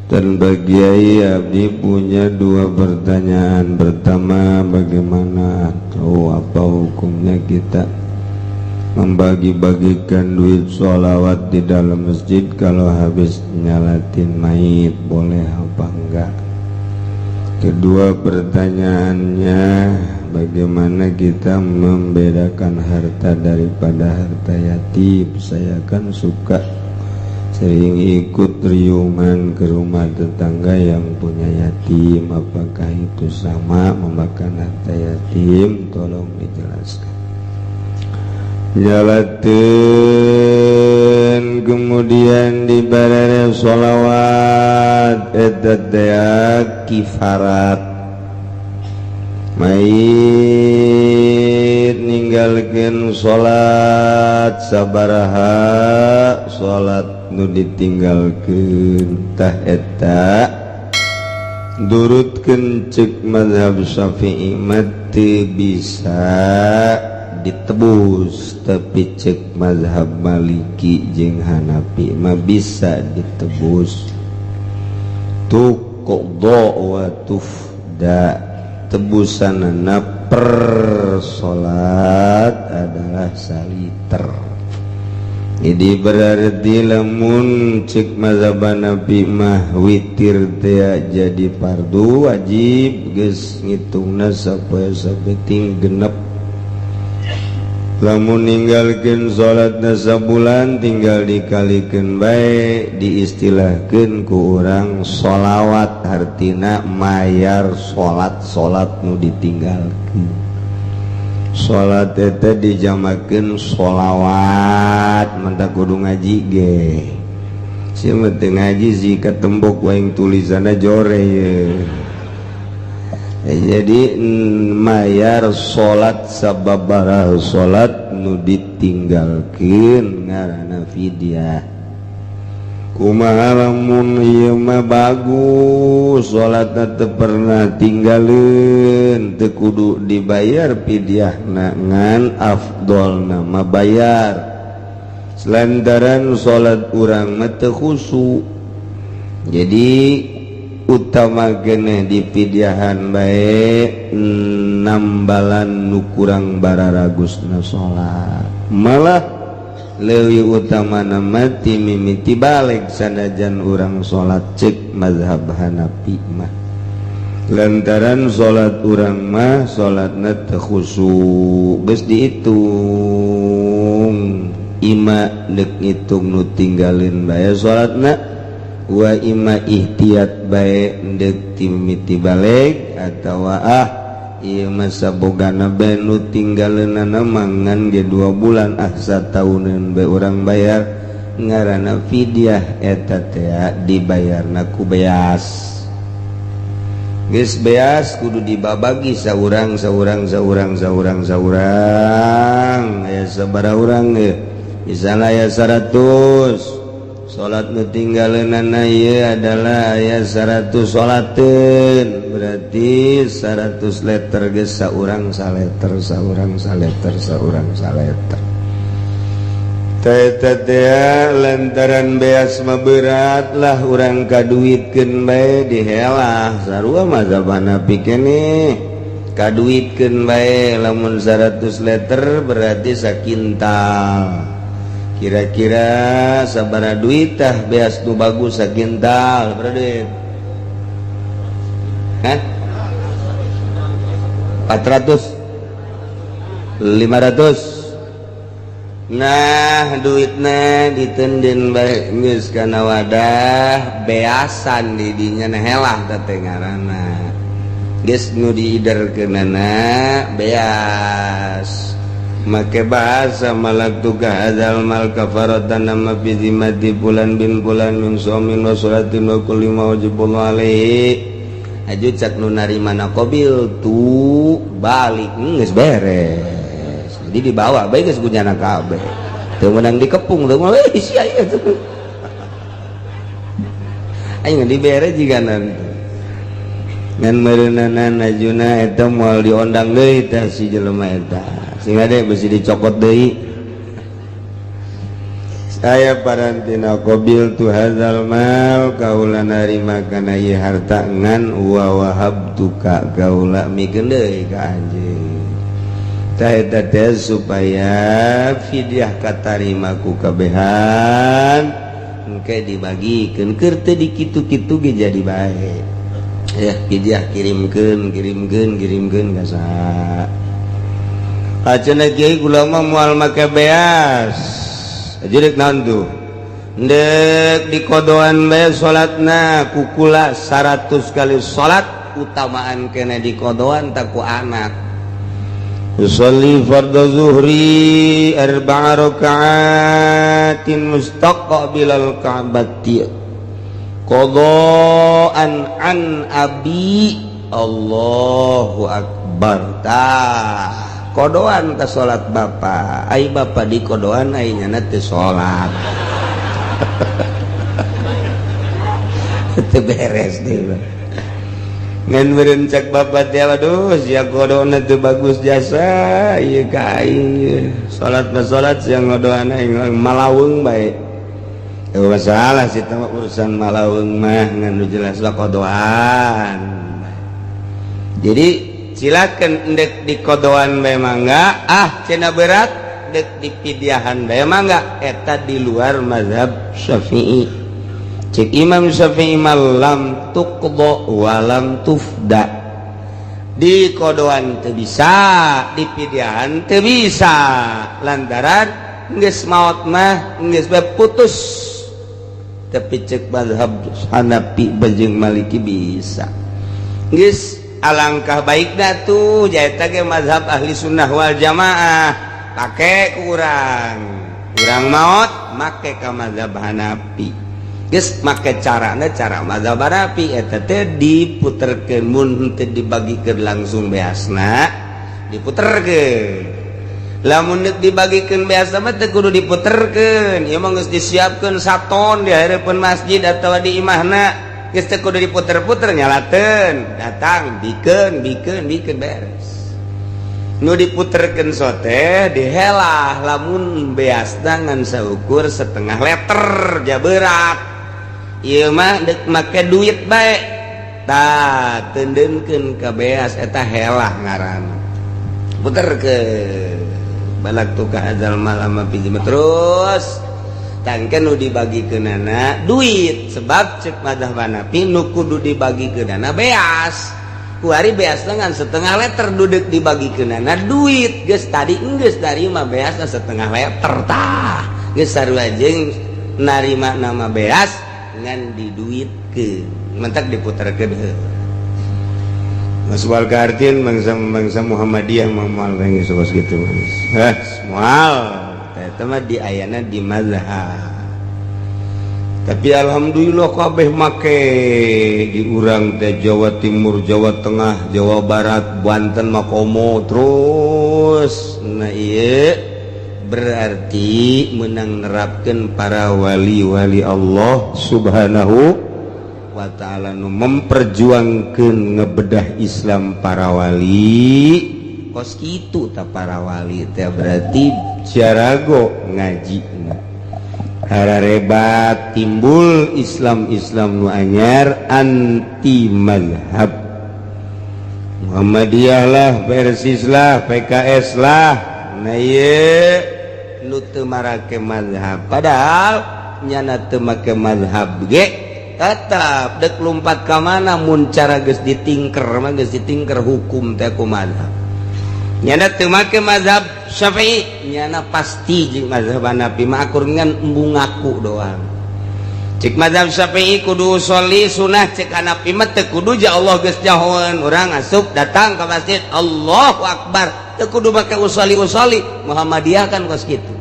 Dan bagi Kiai, Abdi punya dua pertanyaan. Pertama, bagaimana atau apa hukumnya kita membagi-bagikan duit sholawat di dalam masjid kalau habis nyalatin mayit, boleh apa enggak? Kedua pertanyaannya, bagaimana kita membedakan harta daripada harta yatim? Saya kan suka sering ikut riungan ke rumah tetangga yang punya yatim. Apakah itu sama memakan harta yatim? Tolong dijelaskan. Nyalatin, kemudian dibarere sholawat, eta teh kifarat. Mayit ninggalkeun salat, sabaraha salat nu ditinggalkeun, tah eta durutkeun cek mazhab Syafi'i mah teu bisa ditebus, tapi cek mazhab Maliki jeung Hanafi mah bisa ditebus, tuqda wa tufda. Tebusanana per salat adalah saliter. Jadi berarti lamun cek mazhab Hanafi mah witir teh jadi fardu wajib, geus ngitungna sapoe sapeting genep. Lamun ninggalkeun salatna sabulan, tinggal dikalikan bae, diistilahkeun ku urang sholawat, hartina mayar salat, salat nu ditinggalkeun. Salat eta dijamakeun sholawat, mantap kudu ngaji ge. Si teu ngaji sih ketembok waing tulisanna jore ye. Jadi mayar salat sababaraha salat nu ditinggalkeun, ngaranna fidyah. Kumaha lamun ieu mah bagus, salatna teu pernah tinggalin, teu kudu dibayar fidyahna, ngan afdolna mah bayar, lantaran salat urang mah teu khusyuk. Jadi utama geneh dipidyahan bae, nambalan nu kurang bararagusna salat. Malah leuwih utama nama ti mimiti balik, sanajan urang salat cek mazhab Hanafi mah, lantaran salat urang mah salatna teu khusyuk. Geus dihitung, ima deuk ngitung nu tinggalin bae salatna, wa ima ihtiyat bae deuk timiti balik, atawa ah, ieu mah sabogana bae nu tinggaleunana mangan ge 2 bulan, ah, satauneun bae urang bayar, ngaranna fidyah. Eta teh dibayarna ku beas. Geus beas kudu dibabagi saurang saurang saurang saurang saurang. Aya sabaraha urang ge? Misalnya aya 100 salat nu tinggaleunana ieu adalah aya 100 salateun, berarti 100 liter. Geus saurang saleter, saurang saleter, saurang saleter. Teh lantaran beas mah berat lah, urang kaduitkeun bae, dihelah sarua mazhab Hanafi keneh, kaduitkeun bae. Lamun 100 liter berarti sakintal. Kira-kira sabaraha duit tah beas nu bagus sakintal? Berapa duit? Hah? 400, 500. Nah, duitnya ditenden bae geus kana wadah beasan di dinya. Nah, helah teh ngaranna. Geus nu diiderkeunana beas, make bahasa malaktuka hadzal mal kafaratan nama fi zimmati fulan bin fulan min shaumin wa sholatin wa kulli ma wajibullah alaihi. Aju cak nu narima qabil tu balik, geus beres. Jadi dibawa bae, geus kunyana kabeh, teu meunang dikepung, teu mah euy sia ieu tuh. Aing dibere jiga nanti ngan meureunanan ajuna eta moal diondang deui teh si jelema eta, sehingga deh besi dicokot deui. Saya parantina qabiltu hadzal mal, kaula narima kana ieu harta, ngan wa wahabtuka, kaula mikeun deui ka anjeun. Tah, eta teh supaya fidyah katarima ku kabehan, engke dibagikeun. Keur teu di kitu-kitu ge jadi bae ya, fidyah kirimkeun, kirimkeun, kirimkeun ka saha. Cenah kiai, kula mah moal make beas. Jadi naon tuh? Ndek dikodoan bae salatna kukula 100 kali salat, utamaan kena dikodoan tak ku anak. Usolli fardhu zuhri arba'a raka'atin mustaqbilal ka'bati qadaan an abi. Allahu akbar. Tah, kodoan ke salat bapak. Ai bapak di kodoan, ai nyana teu salat, teu beres deui. Ngan meureun cek bapak teh, "Aduh, sia kodona teu bagus jasa ieu ka aing. Salat mah salat, sia ngodoan aing malaweung bae." Teu masalah sih mah, urusan malaweung mah, ngan nu jelas lah kodoan. Jadi silakan, ndek di kodoan bae mangga. Ah, cenah berat, dek di pidiahan bae mangga. Eta di luar mazhab Syafi'i. Cek Imam Syafi'i, lam tuqdo walam tufda. Di kodoan teu bisa, di pidiahan teu bisa, lantaran geus maot mah geus bae putus. Tapi cek mazhab Hanafi bajeng Maliki bisa. Geus alangkah baiknya tuh nyaeta ge mazhab Ahli Sunnah wal Jamaah pake ku urang. Urang maot make ka mazhab Hanafi, geus make carana cara mazhab Hanafi. Eta teh diputerkeun, mun teu dibagikeun langsung beasna diputerkeun. Lamun deuk dibagikeun beas mah teu kudu diputerkeun. Ieu mah geus disiapkeun saton di hareupeun masjid atawa di imahna, geus teu kudu diputer-puter, nyalateun, datang, bikeun, bikeun, bikeun, beres. Nu diputerkeun sote dihelah lamun beasna ngan saukur setengah liter ja berat. Ieu mah deuk make duit bae, tah, teundeunkeun ka beas, eta helah ngaranna. Puterkeun balak tuh ka hadzal mal ama terus tangken nu dibagikeunana duit, sebab cek mazhab Hanafi nu kudu dibagikeunana beas. Kuari beas dengan setengah liter, duduk dibagikeunana duit, geus tadi geus narima beas setengah liter. Tah, geus sarua jeung narima nama beas ngan diduitkeun, mentak diputerkeun heuh. Mas wal kaartian bangsa bangsa Muhammadiyah mah moal geus gitu. Heh, moal. Eta mah di ayana di mazhab. Tapi alhamdulillah kabeh make di urang teh, Jawa Timur, Jawa Tengah, Jawa Barat, Banten makomo terus. Nah, iya berarti menang nerapkan para wali-wali Allah Subhanahu wa ta'ala nu memperjuangkan ngebedah Islam. Para wali kos kitu ta, para wali teh berarti jarago ngaji harebat, timbul Islam-Islam nu anyar anti mazhab. Muhammadiyah lah, Persis lah, PKS lah. Nah, ieu nu teu marake mazhab, padahal nyana teu make mazhab ge tetap dek lumpat ka mana. Mun cara geus ditingker mah geus ditingker hukum teh ku mazhab. Nyana teu make mazhab Syafi'i, nyana pasti jeung mazhab Hanafi mah akur, ngan embung ngaku doang. Cek mazhab Syafi'i kudu sholli sunah, cek Hanafi mah teu kudu, ja Allah geus nyahoeun. Urang asup datang ke masjid, Allahu akbar, teu kudu make usolli usolli. Muhammadiyah kan kos kitu.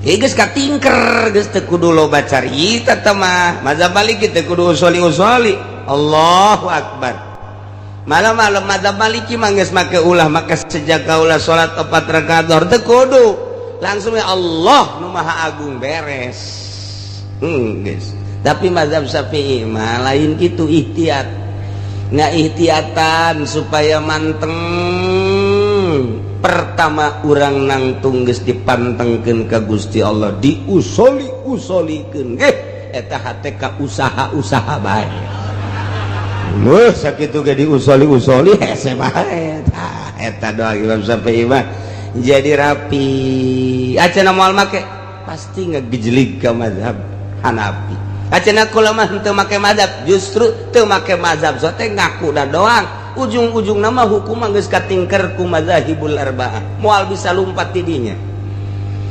Ieu geus katingker, geus teu kudu loba carita teh mah. Mazhab Maliki teu kudu usolli usolli, Allahu akbar. Malam-malam mazhab Maliki mah geus make ulah make sejak ulah salat 4 rakaat zuhur teu kudu, langsung ya Allah nu Maha Agung, beres. Geus. Tapi mazhab Syafi'i mah lain kitu, ihtiyat, nggak ihtiyatan supaya manteng. Pertama, urang nangtung geus dipantengkeun ka Gusti Allah, diusoli-usolikeun ge eta hate ka usaha-usaha bae. Wah, sakitu ge diusoli-usoli hese bae. Tah, eta doa Imam Syafi'i mah jadi rapi. Acana moal make, pasti ngegejlig ka mazhab Hanafi. Acana kula mah henteu make mazhab, justru teu make mazhab sote ngaku da doang. Ujung-ujung nama hukum geus katingker ku mazahibul arba'ah, moal bisa lumpat tidinya,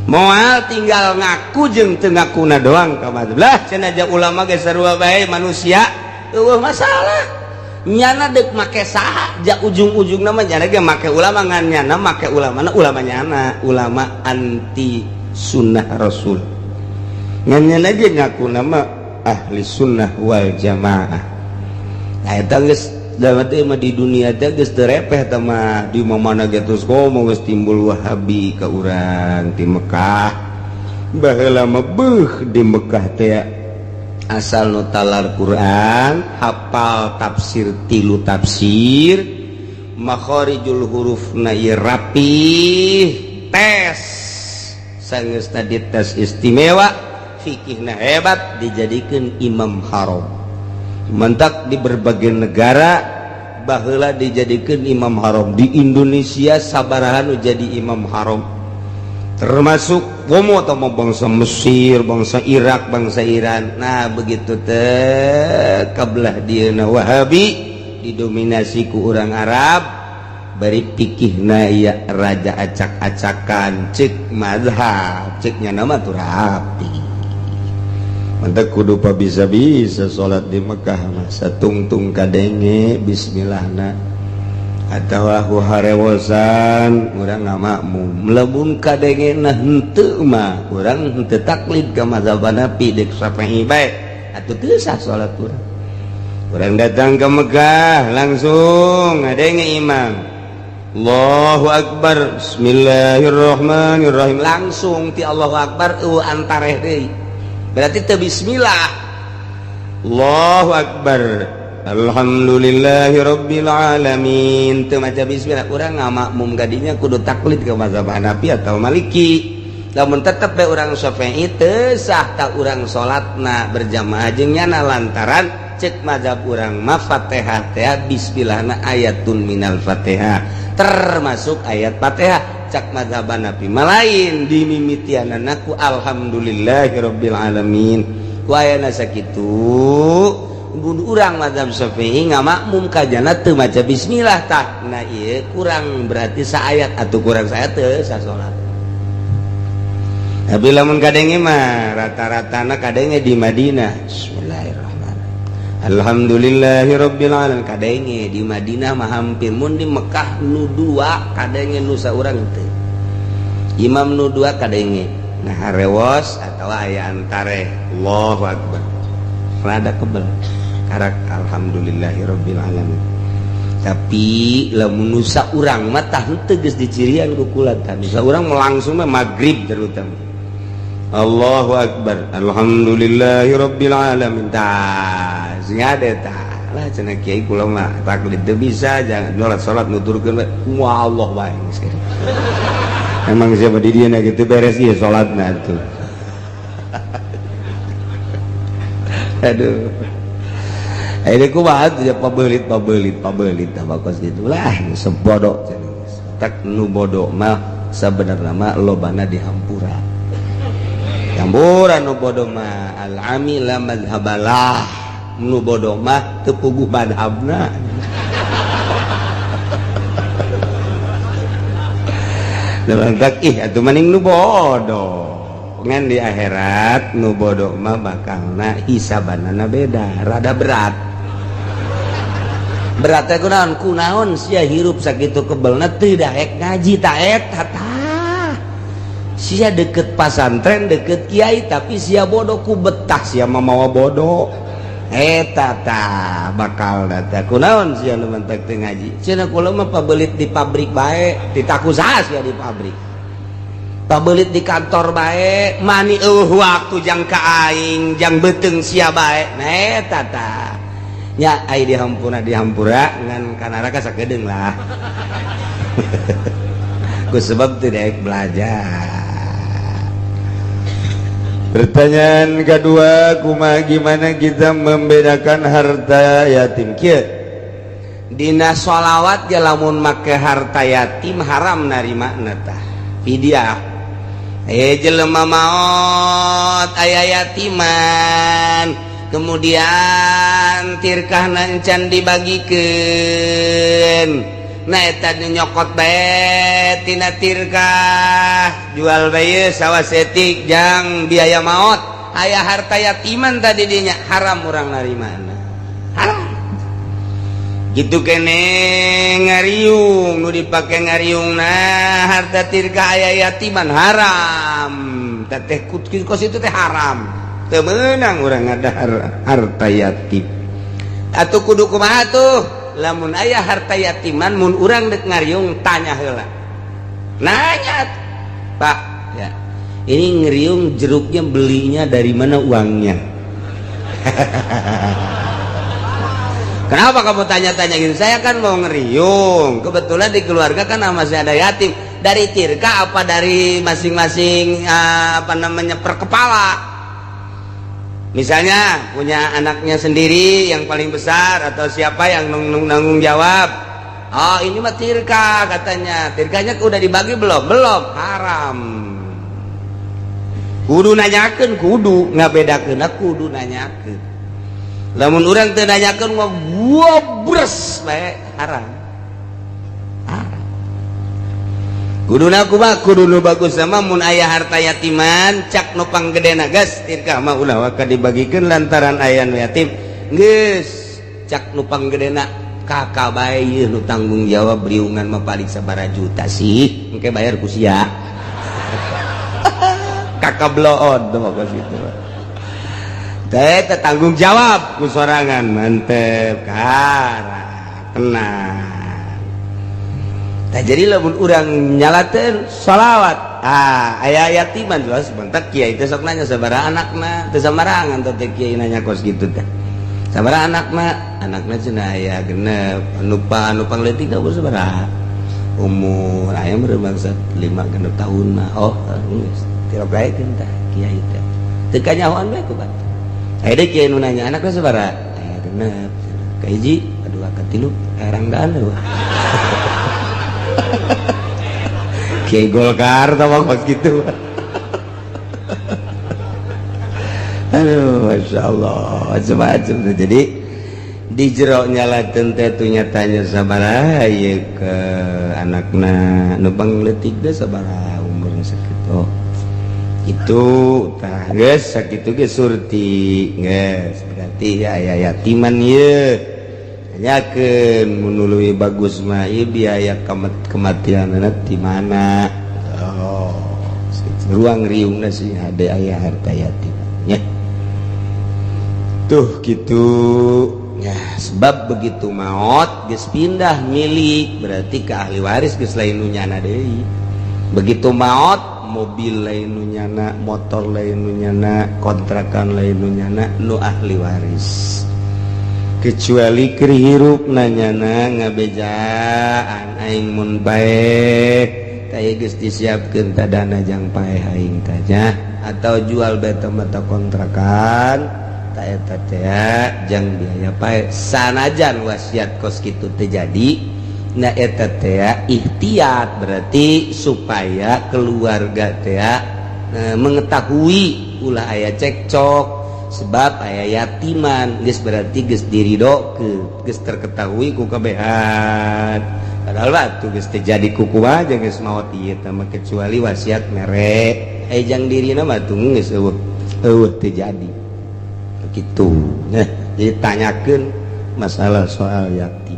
moal, tinggal ngaku jeung teu ngakuna doang ka mazhab lah. Cenah aja ulama ge sarua bae manusia, eueuh masalah. Nyana dek make saha ja, ujung-ujung nama nyana ge make ulama, ngan nyana make ulama na ulama nyana ulama anti sunnah rasul, ngan nyana ge ngaku nama ahli sunnah wal jamaah. Nah, eta geus mah di dunia teh geus teu repeh teh mah. Di mana ge terus komo geus timbul Wahabi ka urang di Mekah. Baheula mah beuh, di Mekah teh asal nu talar Quran, hafal tafsir tilu tafsir, makharijul hurufna ieu rapih, tes sanggeus tadi tes istimewa, fikihna hebat, dijadikeun imam haram. Mentak di berbagai negara baheula dijadikan imam haram. Di Indonesia sabaraha nu jadi imam haram, termasuk komo atau bangsa Mesir, bangsa Irak, bangsa Iran. Nah, begitu teh kabelah dieuna Wahabi didominasi ku orang Arab, bari pikihna ya raja acak-acakan. Cek mazhab, ceknya nama tuh rapi. Mantap, kudu pa bisa-bisa salat di Mekah mah satungtung kadenge bismillahna atawa harewosan, urang ngamakmum. Lamun kadenge na henteu mah urang henteu taklid ka mazhab Hanafi, dek Syafi'i bae atuh teu sah salat urang. Urang datang ke Mekah, langsung ngadenge imam Allahu Akbar, bismillahirrahmanirrahim, langsung ti Allahu Akbar eueuh antareh deui, berarti teu bismillah. Allahu Akbar, alhamdulillahirabbil alamin, teu maca bismillah. Urang ngamakmum gadinya kudu taklid ke mazhab Hanafi atau Maliki. Lamun tetep bae urang Syafi'i, teu sah tak urang salatna berjamaah jeung nyana, lantaran cek mazhab urang mah Fatihah teh bismillahna ayatun minal Fatihah, termasuk ayat Fatihah. Cak mazhab Hanafi mah lain, dimimitianana ku alhamdulillahirabbil alamin. Ku ayana sakitu mun urang mazhab Syafi'i ngamakmum kajana teu maca bismillah tah, nah ieu kurang berarti saayat atau kurang saayat, teu sah salat. Tapi lamun kadenge mah rata-ratana kadenge di Madinah bismillahirrahmanirrahim, alhamdulillahirabbil alamin, kadenge di Madinah mah hampir. Mun di Mekah nu dua kadenge, nu saurang teu, imam nu dua kadenge. Nah, harewos atau aya antare Allahu Akbar rada kebel karak alhamdulillahirabbil alamin. Tapi lamun nu saurang mah tah henteu, geus dicirian ku kula tah. Nu saurang mah langsung mah maghrib terutama Allahu Akbar, alhamdulillahirabbil alamin, tah sing ada tah lah. Cenah kiai kula mah taklid teu bisa, jangan salat salat nuturkeun we wah Allah wae geus. Emang siapa di dia gitu beres ieu salatna tuh. Aduh, ini kumaha tuh ya, pabelit pabelit pabelit tah bakos gitu lah, sebodoh cenah. Tak nu bodoh mah sabenerna mah lobana dihampura, hampura nu bodoh mah. Al ami la madhabalah, nu bodoh mah teu puguh madhabna. Lantak ih atuh maning nu bodoh, ngan di akhirat nu bodoh mah bakalna hisabanana beda, rada berat. Berat teh kunaon? Kunaon sia hirup sakitu kebelna teu daek ngaji? Ta eta tah, sia deket pasantren, deket kiai, tapi sia bodoh, ku betah sia mah mawa bodoh. Eta tah bakal data kunaon sia nu mantak teu ngaji. Cenah kula mah pabelit di pabrik bae, ditaku saha sia di pabrik, pabelit di kantor bae, mani eueuh waktu jang ka aing, jang beuteung sia bae. Nah, eta tah nya ai dihampura, dihampura ngan ka neraka sakedeung lah. Ku sebab tidak belajar. Pertanyaan kedua, kumaha, gimana kita membedakan harta yatim? Kieu, dina sholawat ge lamun make harta yatim haram narima tah fidyah. Eh, jelema maot aya yatiman, kemudian tirkah encan dibagikeun. Nah, eta nyokot bae tina tirkah, jual bae sawah saeutik jang biaya maot, aya harta yatiman tadi dinya, haram urang narimana, haram. Gitu kene ngariung, nu dipake ngariung, nah harta tirkah aya yatiman, haram teteh. Kos itu teh haram, teu meunang urang ngadahar harta yatim. Atuh kudu kumaha tuh lamun aya harta yatiman? Mun urang dek ngariung, tanya heula, nanya, "Pak, ya ini ngeriung jeruknya belinya dari mana uangnya?" "Kenapa kamu tanya-tanya gitu?" "Saya kan mau ngeriung, kebetulan di keluarga kan masih ada yatim. Dari tirka apa dari masing-masing, apa namanya, per kepala? Misalnya punya anaknya sendiri yang paling besar atau siapa yang nanggung jawab?" "Oh, ini mah tirka," katanya. "Tirkanya udah dibagi belum?" "Belum." Haram. Kudu nanyakeun, kudu ngabedakeun, kudu nanyakeun. Lamun urang teu nanyakeun mah bres bae, haram, haram. Kuduna kumaha? Kudu nu bagus sama mun aya harta yatiman, cak nu panggedena, "Geus, tirkah mah ulah waka dibagikeun lantaran aya nu yatim." Geus, cak nu panggedena, "Kakak bae ieu nu tanggung jawab riungan mah, paling sabaraha juta sih, engke bayar ku sia." Kakak bloon tuh mah kos kitu teh, tanggung jawab ku sorangan, mantep, kara tenang. Nah, jadi lamun urang nyalateun sholawat, ah, aya yatiman, jelas bentak kiai teh sok nanya sabaraha anakna. Teu sambarangan teh kiai nanya kos kitu teh. "Sabaraha anakna?" "Anakna," cenah, "aya 6." "Anu pa anu pangleutik umur sabaraha?" "Umur aya meureun bangsa 5 6 tahun mah." "Oh, geus tirok gaekeun tah kiai teh." Teu kanyahoan bae ku batur. Aya deui kiai nu nanya, "Anakna sabaraha?" "Aya 6, kahiji, kadua, katilu, erangdaan." Kiai Golkar tah kos gitu. Aduh, masya Allah, macam-macam. Jadi di jero nyalakeun teh tuh nyatanya sabaraha ieu ke anakna, nu pangleutik teh sabaraha umurna, sakitu. Oh, itu tah geus sakitu ge surti geus, berarti ya aya yatiman ieu. Tanyakeun, mun leuwih bagus mah ieu biaya kematian di mana? Oh, ruang riungna sih hade aya harta yatim nya tuh gitu ya. Sebab begitu maut geus pindah milik, berarti ke ahli waris, geus lain nu nyana deui. Begitu maut, mobil lain nu nyana, motor lain nu nyana, kontrakan lain nu nyana, nu ahli waris. Kecuali keur hirup nanyana ngabejaan, "Aing mun paeh tah geus disiapkeun tah dana jang paeh aing tah," atau jual beta mata kontrakan tah eta teh jang biaya paeh. Sanajan wasiat kos kitu terjadi, nah eta teh ikhtiat, berarti supaya keluarga teh mengetahui ulah aya cekcok sebab aya yatiman. Geus berarti geus diridokeun, geus terketahui ku kabehan. Padahal batu geus terjadi kuku aja geus maot ieu teh, kecuali wasiat mere jang dirina mah tuh geus eueuh eueuh terjadi begitu. Nah, jadi tanyakeun masalah soal yatim.